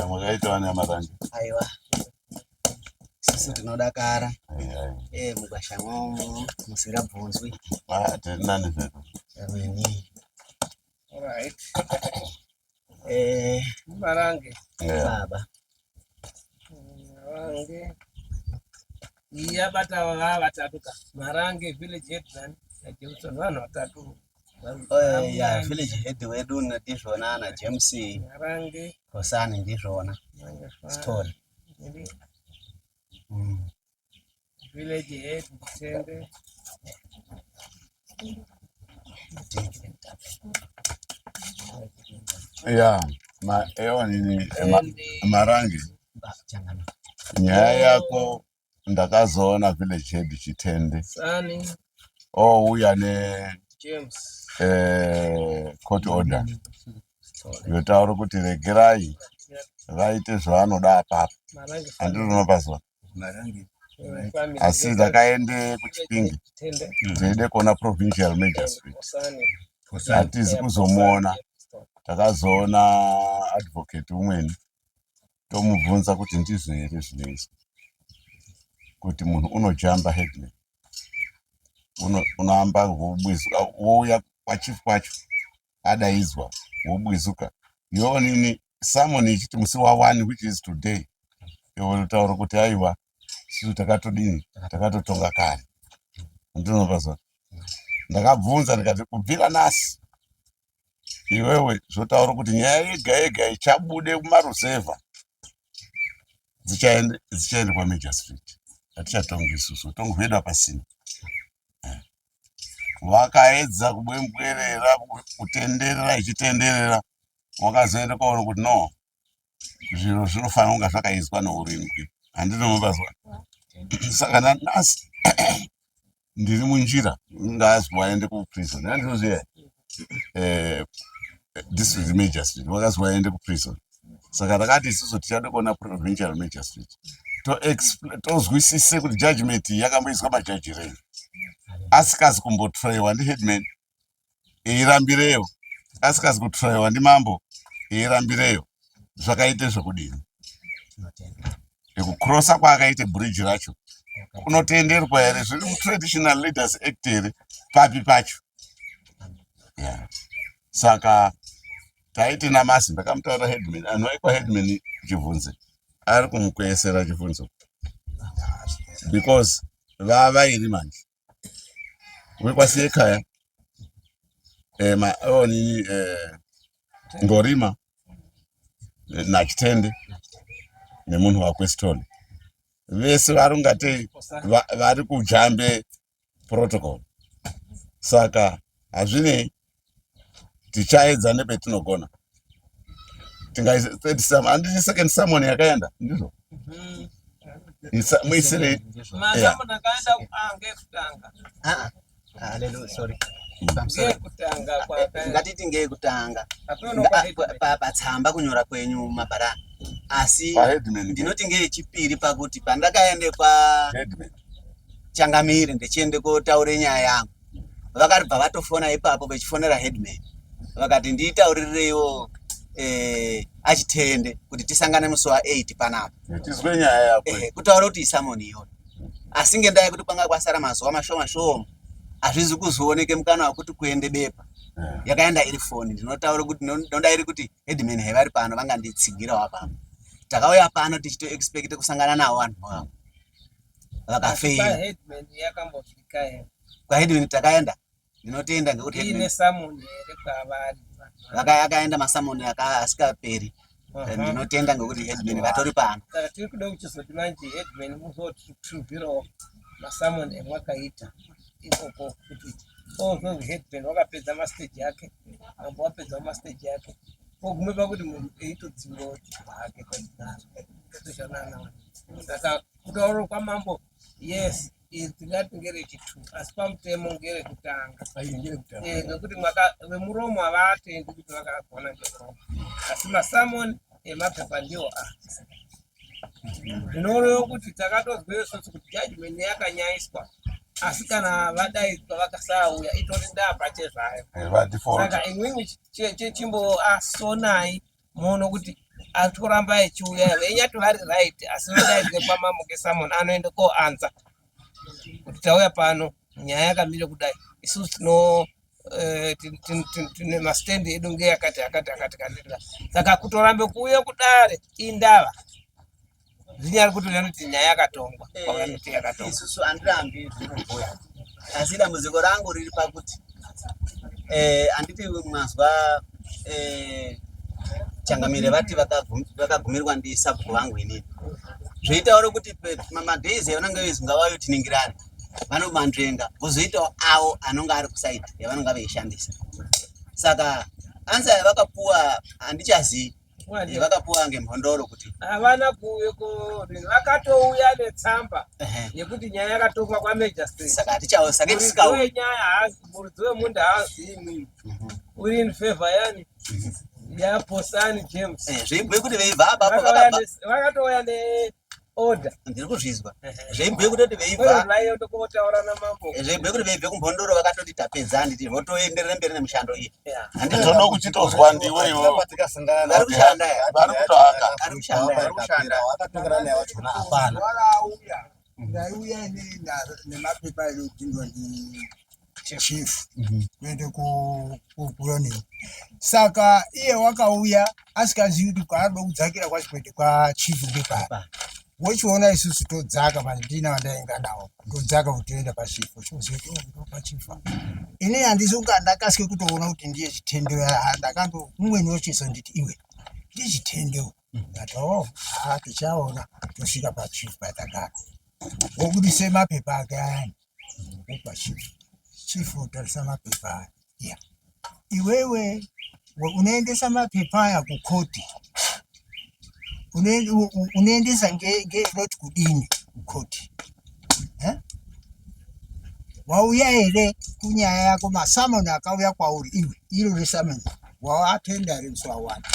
Ya, makaita vana marange. Aiwa, isusu tinodakara mugwasha mwomo musingabvunzwi. Ah, tiri nani zvedu. Ameni. Alright. Marange. Yeah. Baba. Marange. Iyi yabata vava vatatu ka. Marange village headman naJameson vanhu vatatu. Ya, village head wedu ndizvona na James. Marange. Hosani ndizvona. Marange. Story. Village head Tende. Ya, ma ewa nini Marange. Nyaya yako ndakazoona village head Chitende. Sani Ouya ne James. Court order yotaura kuti regerai vaite zvavanoda apapo. Marange. Handiri unopazwa. Family. Asi ndakaende kuChipinge Tende. ndeide kuona provincial magistrate. Sani. Hatizi kuzomuona. Takazoona advocate umweni, tomubvunza kuti ndizvo here zvinoizwa kuti munhu unojamba headman, unoamba wobwizuka, wouya kwachief kwacho adaidzwa, wobwizuka yonini summon ichiti musi wa1, which is today, iwotaura kuti aiwa, isusu takatodini, takatotonga kare. Ndinopazwa ndakabvunza ndikati kubvira nhasi iwewe zvotaura kuti nyaya yega yega ichabude kumaruzevha dzichaende kwamagistrate, hatichatongi isusu, utongi hwedu hapasina. Vakaedza kubwembwerera, kutenderera, ichitenderera, wakazoenda kwaona kuti no, zviro zvinofanira kunga zvakaizwa nourimbwi. Handinomubazwa. Saka nanhasi ndiri munjira, ngazwi waende kuprison, handinoziva district magistrate wakazwi waende kuprison. Saka takati isusu tichade kuona provincial magistrate, tozwisise kuti judgment iyi yakamboiswa majajirei, asikazi kumbotroyiwa ndiheadman eirambireyo, asikazi kutroyiwa ndimambo eirambireyo, zvakaite zvekudini? Ekucrossa kwaakaite bridge racho kunotenderwa here? Zviri muTraditional Leaders Act here? Papi pacho? Yeah. Saka taiti namasi ndakamutaura headman, anhu aikwa headman Chibvunze ari kumukwesera Chibvunzo because vavairi manje wekwasiyekhaya ma oh, nini Ngorima naChitende nemunhu wakwestone vese vari kungatei vari kujambe protocol. Saka hazvinei, tichaedza nepetinogona. Tingaise third summon, handiti second summon yakaenda ndizvo? Muisirei. Masummon akaenda ngekutanga. Ah, haleluya, sorry. I'm sorry. Ngekutanga kwakaenda. Ngatiti ngeyekutanga. Hapana kwa headman. Patsamba kunyora kwenyu mabharani, asi Paheadman. ndinoti ngeyechipiri, pakuti pandakaende kwa Headman. Changamire ndichiende kotaure nyaya yangu, vakabva vatofona ipapo vechifonera headman, vakati ndiitaurireiwo achitende kuti tisangane musi wa8 panapa. Tizwe nyaya yako. Kutaura kuti isummon iyoyo, asi ngendaa yekuti kwanga kwasara mazuva mashoma shoma, hazvizi kuzooneke mukana wekuti kuende bepa. Yakaenda iri foni. Ndinotaura kuti ndinodairi kuti headman hevari pano vanganditsigirawo apapo. Takauya pano tichitoexpecte kusangana navo vanhu vavo, vakafeila. Headman yakambosvika here? Kwaheadman takaenda, ndinotenda ngekuti Iine headman summon here kwavari? Akaenda masummon asikaperi. Ndinotenda ngekuti headman vatori pano. Saka tiri kuda kuchizoti manje headman muzotitruvhirawo masummon emwakaita ikoko, kuti ozonzi headman wakapedza mastage yake, mambo wapedzawo mastage yake, ogume pakuti munhu eitodziurawo hake kwechigaro toshonana. Saka kutaura kwamambo, yes, iri tingati ngerechitu, asi pamutemo ngerekutanga. Ngekuti mwaka vemuromo havatendi kuti vakagona ngemuromo, asi masummon emapepa ndiwo a zvinoreva kuti takatozwa isusu kuti judgment yakanyaiswa, asi kana vadaidzwa vakasauya, itori ndaa pachezvayo. Vadefault. Saka imwimwi chimboasonai muone kuti Ari kuramba echiuya veinyati vari right asi vadaidzwe kwamambo kesamon anoende koanza kuti tauya pano nyaya yakamire kudai isusu tino eh, tine mastendi edu ngeyakati akati akati kandira saka kutorambe kuuya kudare indava zvinyari kuti vanoti nyaya yakatongwa eh, kwavanoti yakatongwa isusu andirambi zvinobhuya asi dambudziko rangu riri pakuti eh, anditi mazwa eh, changamire vati vakagumirwa ndisabhuku vangu inini zvoitaura kuti madays avanenge veizwi ngavauye tiningirane vanomanzvenga vozoitawo avo anonge ari kusaidi yavanonga veishandisa saka ansa yavakapuwa handichazii vakapuwa ngemhondoro kuti havana kuuye kurini vakatouya netsamba yekuti nyaya yakatongwa kwamagistrate saka hatichawo saka tisikawo nyaya haazi muridzi wemunda haazi imwimwi mhm. uri in favor yani mhm. yaposani james eh, zveibhuye kuti veibva apapo vakatouya ne order ndiri kuzvizwa zveibhuye kutoti veibva zveibhuye kuti veibve kumhondoro vakatoti tapedza handiti votoenderera mberi nemishando iyi handitoda kuchitozwa ndiwe iwewe vari kushanda vari kutoaka vari kushanda vari kushanda vakatongana naye vachona hapana ndaiuya ini nemapepa inodhindwa ndi chief kuende kuyonini saka iye wakauya asikazivi kuti kwaanoda kudzakira kwacho kuende kwachief ngepari wochiona isusu todzaka pandina wandainga nawo ndodzaka kuti toenda pachief ochiuziva kuti oh, ndo pachief apa. Ini handisi kunga ndakasike kutoona kuti ndiye chitendero ndakando umweni wochizonditi iwe ndiye chitendero ndati oh ha tichaona tosvika pachief patakara wobudise mapepa ake ayani wopa chief chief wotarisa mapepa aya ya iwewe unoendesa mapepa aya kukoti unoendesa ngeinoti kudini kukoti eh? wauya here kunyaya yako masamoni akauya kwauri iwe iro resamoni waatenda here musi wawana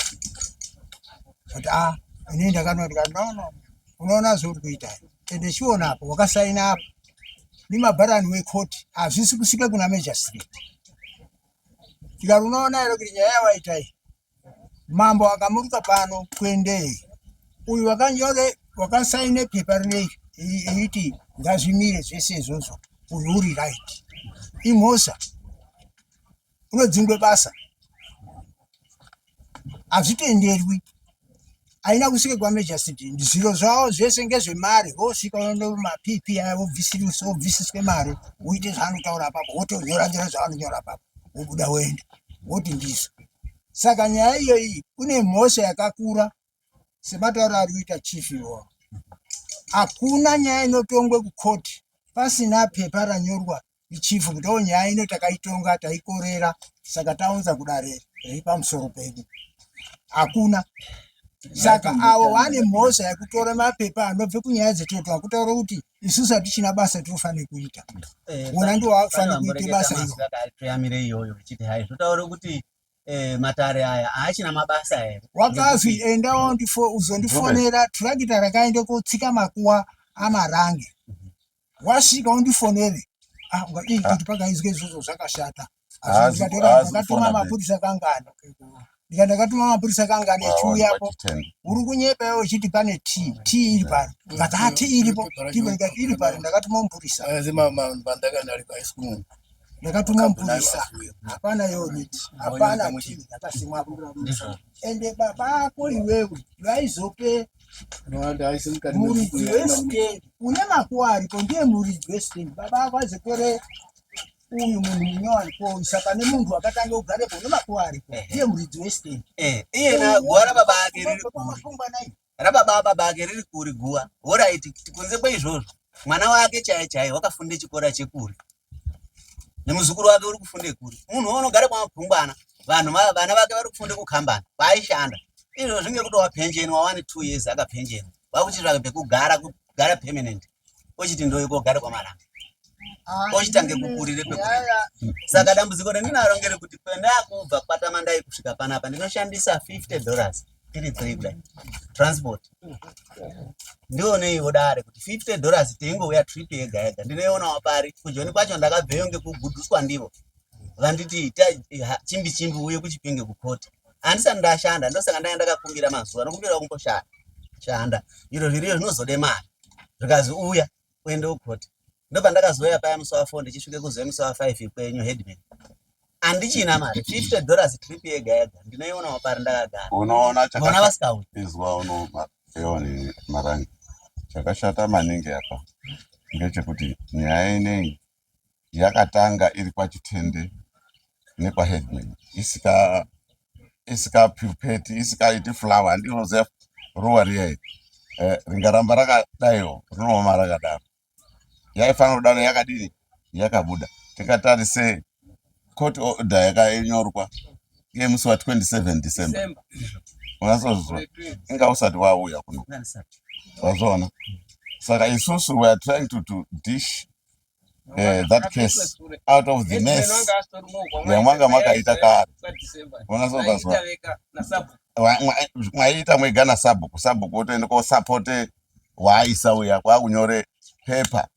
kuti a ah, ini ndakanoti no no unoona zvauri kuita ende chiona apo wakasaina apo nemabharani wekoti hazvisi kusvika kuna magistrate tikati unoona here kuti nyaya yawaita iyi mambo akamuruka pano kuendei uyu wakanyore wakasaine pepa rinei eiti ngazvimire zvese izvozvo uyu uri right imhosva unodzingwe basa hazvitenderwi haina kusvika kwamajor city zviro zvavo zvese ngezvemari vosvika mapp aya vobvisiswe mari woite zvaanotaura apapo wotonyora nyora zvaanonyora apapo wobuda woenda woti ndizvo saka nyaya iyoyi kune mhosva yakakura sematauro ari kuita chief iwawo hakuna nyaya inotongwe kukoti pasina pepa ranyorwa Chief kuti oh nyaya ino takaitonga taikorera saka taunza kudare riri pamusoro pedu hakuna saka avo vane mhosva yekutora mapepa anobve kunyaya dzetoto akutaura kuti isusu hatichina basa tinofanira kuita eh, wona ndiwo wakufanira kuita basa iro toyamire iyoyo ichiti hai zvotaura kuti eh, matare aya haachina mabasa here wakazwi enda uzondifonera turakita rakaenda kotsika makuwa amarange wasvika undifonere ah ungadii ah. kuti pakaizwa izvozvo zvakashata ndakatuma mapurisa kangani ndika ndakatuma mapurisa kangani echiuyapo uri kunyepa iwe uchiti pane t t iri pari ndikati ha ah, t iripo ndikati iri pari ndakatuma mupurisa ndakatuma mupurisa hapana yoniti hapana t yakasimwapo ende baba ako iwewe vaizope muridzi wesitendi une makuwa aripo ndiye muridzi wesitendi baba ako azotore uyu munhu munyowani koisa pane munhu akatanga kugarepo une makuwa aripo ndiye muridzi wesitendi eh, iyena guwa rababa ake riri kuri rababa baba ake riri kuri guwa horaiti kunze kweizvozvo mwana wake chaiye chaiye wakafunde chikora chekuri nemuzukuru wake uri kufunde kuri munhu unogara kwamapungwana vanhu vana vake vari kufunde kukambani kwaaishanda izvo zvinge kuti wapenjenwa wani two years akapenjenwa wakuchitsvaka pekugara kugara permanent ochiti ndoikogara kwamaranga ah, ochitange kukurire pekuri saka dambudziko randinaro ngerekuti kwendakubva kwatamandai kusvika panapa ndinoshandisa 50 dollars tiri three kudai transport ndioneiwo dare kuti 50 dollars teingouya trip yega yega ndinoionawo pari kujoni kwacho ndakabveyo ngekuguduswa ndivo vanditi chimbi chimbi uye kuchipinge kukoti Handisati ndashanda, ndosaka ndanga ndakakumbira mazuva, ndokumbirawo kumboshanda shanda. Iro zviriyo zvinozode mari. Zvikazi uya uende kukoti. Ndopandakazouya paya musi wa 4 ndichisvike kuzouya musi wa 5 kwenyu headman. Andichina mari, 50 dollars trip yega yega ndinoionawo pari ndakagara. Unoona Vona chakashata vasikauyi. izwa uno eoni Marange. Chakashata maningi apa ngechekuti nyaya ineyi yakatanga iri kwaChitende nekwaHeadman isika isikapupeti isikaiti flower handinoziva ruwa riya iri eh, ringaramba rakadaiwo rinooma rakadaro yaifanira kudaro yakadini yakabuda tikatarise court order yakanyorwa yemusi wa 27 December unazozwa inga usati wauya kuno wazviona saka isusu we are trying to dish that case out of the mess yamwanga makaita kare unazopazwa mwaiita mwega nasabhuku sabhuku wotoenda kosapote waaisa uya kwakunyore pepa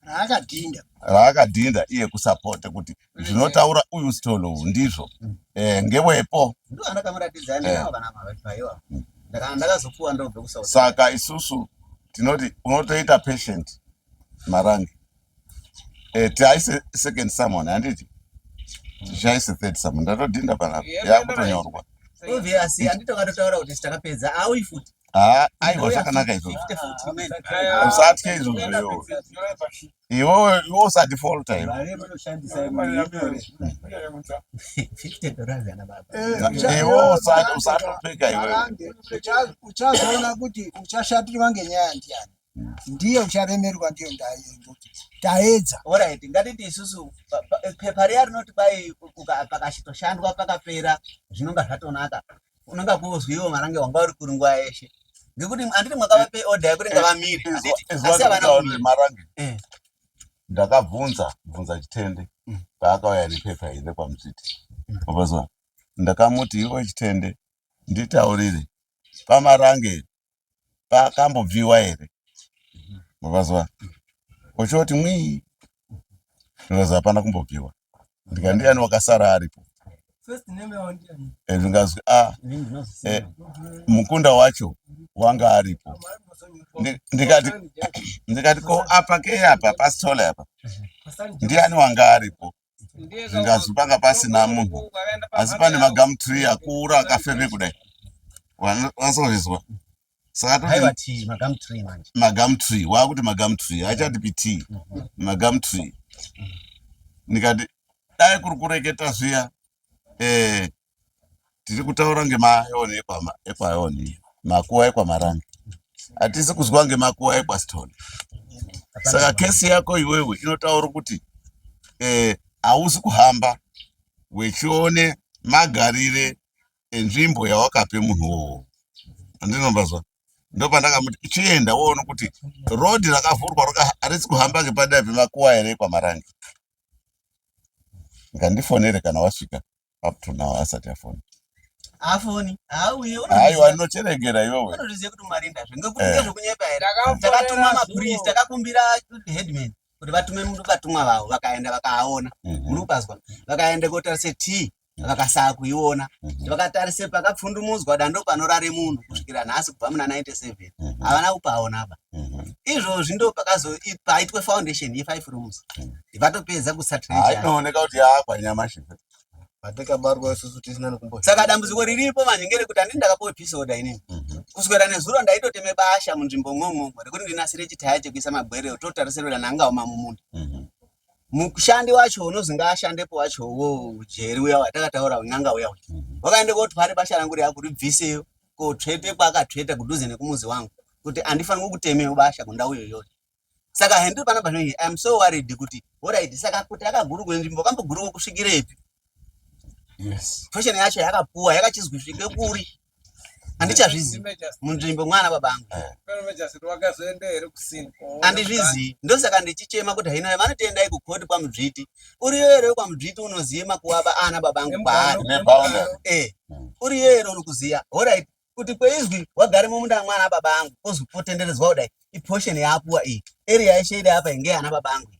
raakadhinda raakadhinda iye kusapote kuti zvinotaura uyu Sithole uyu ndizvo eh, ngewepo Ndo andakamuratidza ndinawo kana mapepa iwawo. Ndakazopuwa ndobve kuSouth. Saka isusu tinoti unotoita patient Marange eh, tiaise second summon handiti tichaise third summon ndatodhinda panapa yakutonyorwa Obviously handitokatotaura kuti takapedza auyi futi. Ah, aiwa zvakanaka izvozvo usatye izvozvo iwewe iwewe iwe usadefaulta iwe 50 dollars ana baba. Iwe usatopeka iwewe Marange, uchazoona kuti uchashatirwa ngenyaya ndiyani ndiye ucharemerwa ndiyo ndaye taedza Alright, ngatiti isusu pepa riya rinoti kwai pakachitoshandwa pakapera zvinonga zvatonaka unonga kuzwi iwo Marange wanga uri kuri nguva yeshe ngekuti handiti mwakavape order yekuti ngavamire handiti asi havana kumira Marange Eh. ndakabvunza bvunza Chitende paakauya nepepa iri rekwaMudzviti wapazwa ndakamuti iwe Chitende nditaurire paMarange pakambobviwa here wapazwa uchoti mwii ndikazi hapana kumbobviwa ndikati ndiani wakasara aripo ndingazwi a mukunda wacho wanga aripo ndikati ko apa ke apa paSithole apa ndiani wanga aripo zvingazi panga pasina munhu asi pane magum tree akura akafeme kudai wanasozvizwa saka toti Haiwa tea, magum tree manje. Magum tree waakuti magum tree hachatipi tea magum tree ndikati dai kuri kureketa zviya eh, tiri kutaura ngemaayoni ekwaayoni makuwa ekwaMarange hatisi kuzwa ngemakuwa ekwaSithole saka kesi yako iwewe inotaura kuti eh, hausi kuhamba wechione magarire enzvimbo yawakape munhu uwowo andinombazwa ndopandakamuti chienda woone kuti rodhi rakavhurwa harisi kuhamba ngepadera pemakuwa here ekwaMarange ngandifonere kana wasvika up to now asati afona Afoni, auye aiwa ndinocherekera iwewe unozviziva kuti marinda zve ngekuti ngezvekunyepa here takatuma mapurisa takakumbira headman kuti vatume vatumwa vavo vakaenda vakaaona muri kupazwa vakaenda kotarise tea vakasaa kuiona vakatarise pakapfundumudzwa dando panorare munhu kusvikira nhasi kubva muna 97 havana kupaona apa izvozvi ndo pakazopaitwe foundation ye5 rooms vatopedza kusatrencha inooneka kuti yaakwa nyamashi patakabarwa isusu tisina nekumbo saka dambudziko riripo manje ngerekuti handini ndakapuwe peace order inini kuswera nezuro ndaitoteme basha munzvimbo mwomwomwo rekuti ndinasire chitaya chekuisa magwere totarisirwa nangaoma mumunda mushandi wacho unozi ngaashandepo wacho wo jeri uya watakataura n'anga uya uya wakaenda kotware basha rangu riya kuribviseyo kotsvete kwaakatsveta kudhuze nekumuzi wangu kuti andifaniri kutemewo basha kundau iyoyoyo saka handiri panapa zvinenge I am so worried kuti alright saka kuti akagurukwe nzvimbo kambogurukwe kusvikirepi yes fashion yacho yakapuwa yakachizwi svike kuri handichazvizivi munzvimbo mwana baba angu wakazoenda here kusini handizvizii ndosaka ndichichema kuti haina vanoti kukhoti kwaMudzviti uriyo here kwaMudzviti unoziye makuva ana baba angu kwaari neboundary eh uriyo here unokuziya alright kuti kweizwi wagare mumunda mwana baba angu kozwi potenderedzwa kudai iportion yaapuwa iyi area yeshe iri apa inge ana baba angu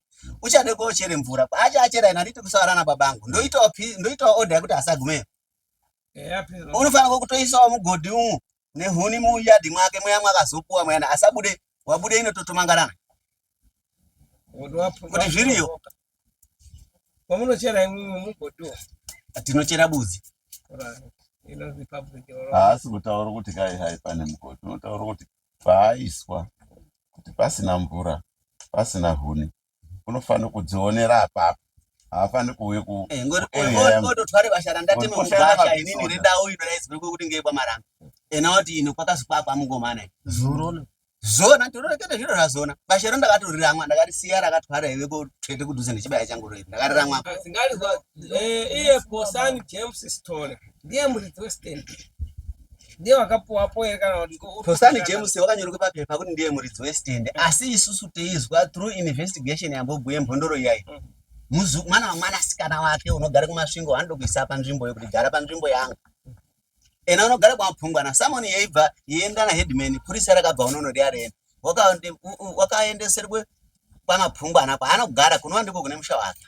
uchade kochere mvura kwaachachera ina handiti kusaura ana baba angu ndoitawo order yekuti asagumeyo Unofanirwa kutoisawo mugodhi umu nehuni muyadhi mwake muya mwakazopuwa muyana asabude wabude inototomangarana kuti zviriyo. Kwamunochera imwimwi mugodhi tinochera budzi. Haasi kutaura kuti kai hai pane mugodhi, unotaura kuti paaiswa kuti pasina mvura pasina huni unofanira kudzionera apapo haafaniri kuuye ku Eh, ngoti ku area yangu. ototware basha randatema Ngoti koshanda mugwasha mabhisoda. inini rendau ino raizwe kuti ngeyekwamaranga ena wati ino kwakazi kwakwamungomana Zuro zona ndinoreketa zviro zvazona basha ro ndakatoriramwa ndakarisiya rakatwara ive kotsvete kudhuze nechibaya changu roiri ndakariramwa Singalizwa iye Posani James Stone ndiye muridzi westand ndiye wakapuwapo here kana kuti Posani James wakanyorwa papepa kuti ndiye muridzi westand asi isusu teizwa through investigation yambobhuye mhondoro iyayi mwana wamwanasikana wake unogara kuMasvingo anoda kuisa panzvimbo yekuti gara panzvimbo yangu ena unogara kwaMapungwana samoni yeibva yeienda naheadman purisa rakabva unono riya rena wakaendeserwe kwaMapungwana kwaanogara kunova ndiko kune musha wake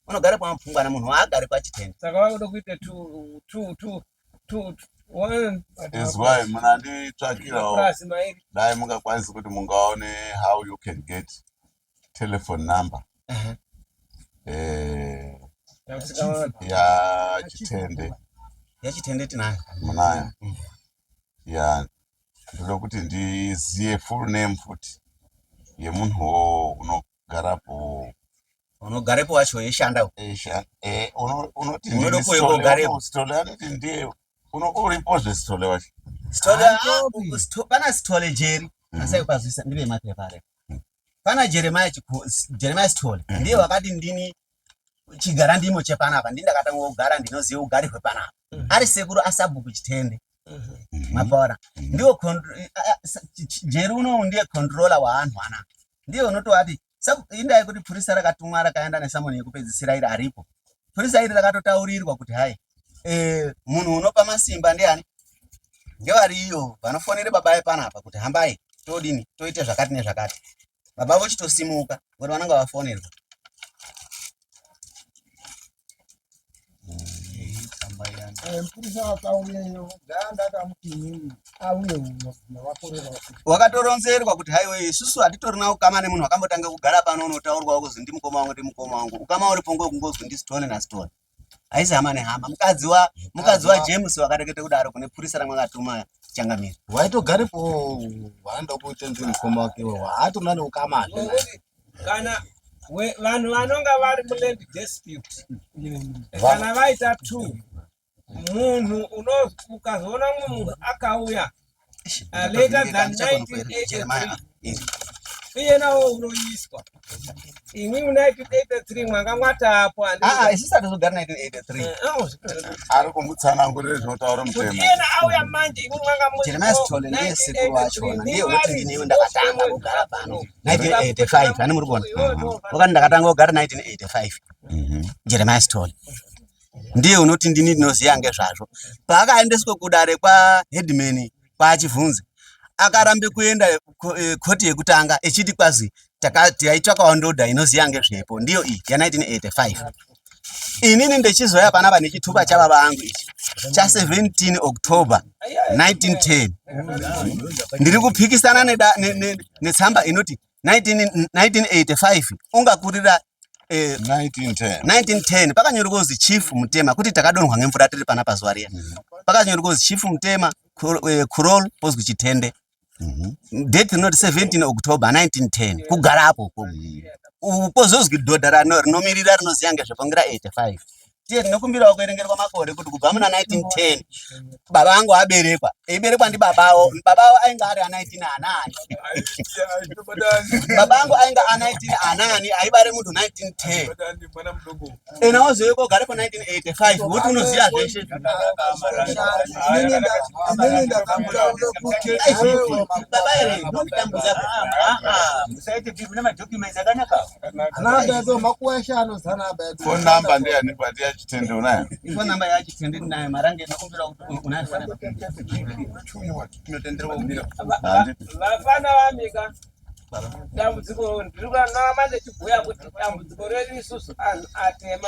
unogara kwaMapungwana munhu waagari kwaChitende Saka vakuda kuita two two two two one Izwai munanditsvakirawo mapurazi mairi. Dai mungakwanisi kuti mungaone how you can get telephone number Yamusikaona. yaChitende. YaChitende tinayo. Munayo ya? Ndoda kuti ndiziye full name futi yemunhuwo unogarapo. Unogarepo wacho eishanda. Unoti Unoda ndini kuuya Sithole, kogarepo. Sithole anoti ndiye uripozve Sithole wacho. Sithole, ah, Handopi. Pana Sithole Jerry asai kupazwisa ndibe mapepa are pana Jeremiah Jeremiah Sithole ndiye wakati ndini chigara ndimo chepanapa ndini ndakatanga kugara ndinoziva ugari hwepanapa ari sekuru asabhuku Chitende. Mapaona ndiwo Jerry unowu ndiye controller waanhu anapa ndiye unotovati indai kuti purisa rakatumwa rakaenda nesamoni yekupedzisira iri aripo purisa iri rakatotaurirwa kuti hai munhu unopa masimba ndiani ngevariyo vanofonere baba vepanapa kuti hambai todini toite zvakati nezvakati baba vochitosimuka ngoti vanenge vafonerwa. Mupurisa wakauyeyo ndaandakamuti inini auye uno vakorera. Wakatoronzerwa kuti haiwe isusu hatitorina ukama nemunhu wakambotanga kugara pano unotaurwa kuzi ndimukoma wangu ndimukoma wangu ukama uripo ngwekungozwi ndisitone nasitone haisi hama nehama mukadzi waJames wakarekete kudaro kune purisa ramwakatuma changamire. Waitogarepo waanoda kuita ndiye mukoma wake iwewe haatorina neukamazve naye. Ngokuti kana vanhu vanonga vari muland dispute kana vaita two munhu ukazoona mumwe munhu akauya later than 1983 iyenawo unoiswa imwi 1983 mwanga mwatapo. Aa isusu hatizogara 1983. Ari kumutsanangurira zvinotaura Kuti mutemo. iyena auya manje imwi mwanga muri Jeremiah Sithole ndiye sekuru wachona ndiye unoti ndiniwe ndakatanga kugara pano 1985 ani muri kuona wakati ndakatanga kugara 1985. Jeremiah Sithole ndiye unoti ndini ndinoziya ngezvazvo paakaendeswe kudare kwaheadman kwaChivhunzi akarambe kuenda koti yekutanga echiti kwazi taitsvakawo ndoda inoziya ngezvepo ndiyo iyi ya1985 inini ndechizoya panapa nechitupa chababa angu ichi cha17 October 1910 ndiri kupikisana netsamba inoti 19 1985 ungakurira 1910. 1910 pakanyorwa kuzi Chief Mutema kuti takadonhwa ngemvura tiri panapa zuva riya pakanyorwa kuzi Chief Mutema Kurol pozwi Chitende date rinoti 17 October 1910 kugarapo pozozwi dhodha rinomirira rinoziya ngezvepongira 85 tiye tinokumbirawo kuerengerwa makore kuti kubva muna 1910 baba vangu aberekwa eiberekwa ndibabawo babawo ainge ari a19 anani baba angu ainge a19 anani aibare munhu 1910 ena wozouya kogara pa 1985 woti unoziya zveshe. Inini ndakamutaura kuti Ai, baba ere nonditambudza. Musaite mune madocuments akanaka. Ana abedo makuwasha anozana abedo. Phone number ndiyani pati yaChitende unayo? Phone number yaChitende ndinayo marange ndinokumbira kuti unayo phone number tinotenderwa kumbira. Handiti. Vafana vamika dambudziko ndiri kuramba ndechibhuya kuti dambudziko redu isusu anhu atema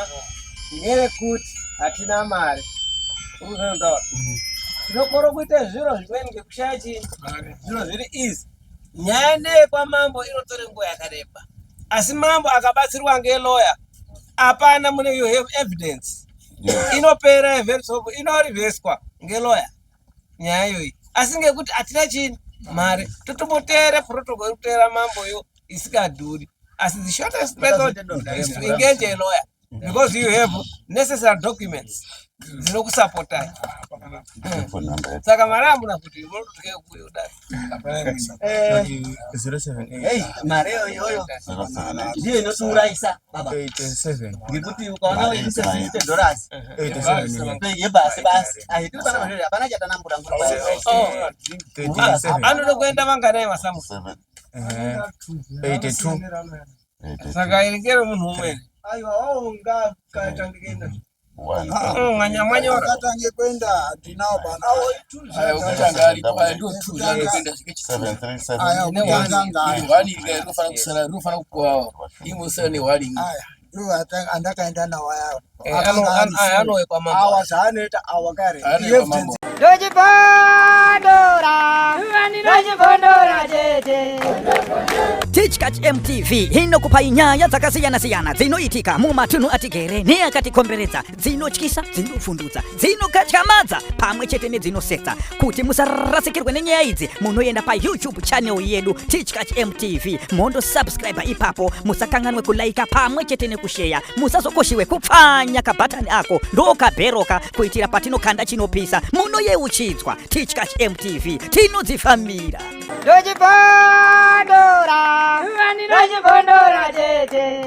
ngerekuti hatina mari. Urikuzonotaura. Tinokoro kuita zviro zvimweni ngekushaya chii? Zviro zviri easy. Nyaya ndeyekwamambo inotore nguva yakareba. Asi mambo akabatsirwa ngeloya hapana mune you have evidence. Inopera very so inorivheswa ngeloya nyaya iyoyi. Asi ngekuti hatina chini mari totomboteera protocol iri kuteera mambo yo isikadhuri. Asi the shortest method is to engage a lawyer because you have necessary documents dzinokusapotai. Saka mari hamuna kuti munototya kudai. Hey, mari iyoyo ndiyo inotiurayisa baba ngekuti ukaona weibvisa 60 dollars yebhasi basi ahitiri pana mazviri hapana chatanambura Anoda kuenda vanganai masamu. Saka iri ngere munhu umweni. Aiwa wao ngakatange kuenda. Mwanyora. Akatange kuenda hatinawo pano. Aya okutanga aripo aya ndiwo two anokuenda svike chitwo. Aya okutanga ngaya. Iri hwani iri rinofana kusara rinofana kupuwa imosara nehwani iyi. Aya ndiwo andakaenda nawo aya. Eh, aya anowekwa mambo. Awa zvaanoita awa kare. Anoekwa mambo. Tichkach MTV inokupai nyaya dzakasiyana-siyana dzinoitika mumatunhu atigere neakatikomberedza, dzinotyisa, dzinovhundutsa, dzinokatyamadza pamwe chete nedzinosetsa. Kuti musarasikirwe nenyaya idzi, munoenda paYouTube channel yedu Tichkach MTV mondosubscribe ipapo. Musakanganwe kulaika pamwe chete nekusheya. Musazokoshiwe kupfanya kabhatani ako ndokabheroka kuitira patinokanda chinopisa munoyeuchidzwa. Tichkach MTV tinodzifambira. Ndochibondora, ndochibondora tete.